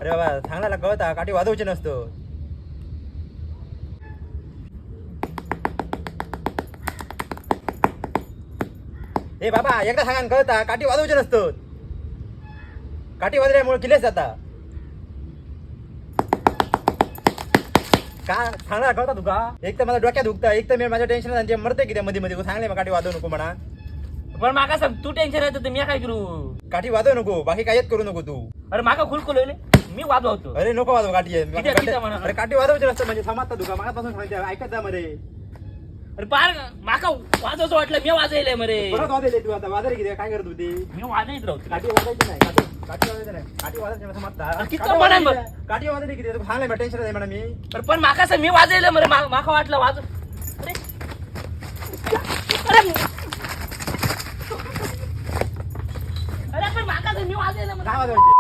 अरे बाबा, सांगण्याला कळता काठी वाजवची नसतो. ए बाबा, एकदा सांगा कळता, काठी वाजवची नसतो. काठी वाजल्यामुळे किल्लेच जाता. का सांगणार कळता तुका? एक तर माझ्या डोक्यात दुखता, एक तर मी माझ्या टेन्शन मरते किती मध्ये मध्ये. सांगले मग काठी वाजवू नको म्हणा. पण माका सांग, तू टेन्शन येतं तर मी काय करू? काठी वाजवू नको, बाकी काहीच करू नको तू. अरे माका खुलकुलवले, मी वाजवतो. अरे नको वाजव काठी. किती म्हणा? अरे काठी वाजवायची नसतं म्हणजे समजता तुका? मागापासून सांगते, ऐकत जा मध्ये. अरे पार माका वाजवचं वाटलं, मी वाजवलंय मरे. परत वाजवले तू, आता वाजले किती काय करत होती? मी वाजवत राहतो. काठी वाजायची नाही, काठी काठी वाजायची नाही, काठी वाजायची नाही समजता? अरे किती काठी म्हणाल मग? वाजायची- काठी वाजली किती तुका सांगले, टेन्शन नाही म्हणा मी. अरे पण माका सांग, मी वाजवलं मरे. माका वाटलं वाजव. अरे अरे अरे पण माका सांग, मी वाजवलं मरे. काय वाजवायची?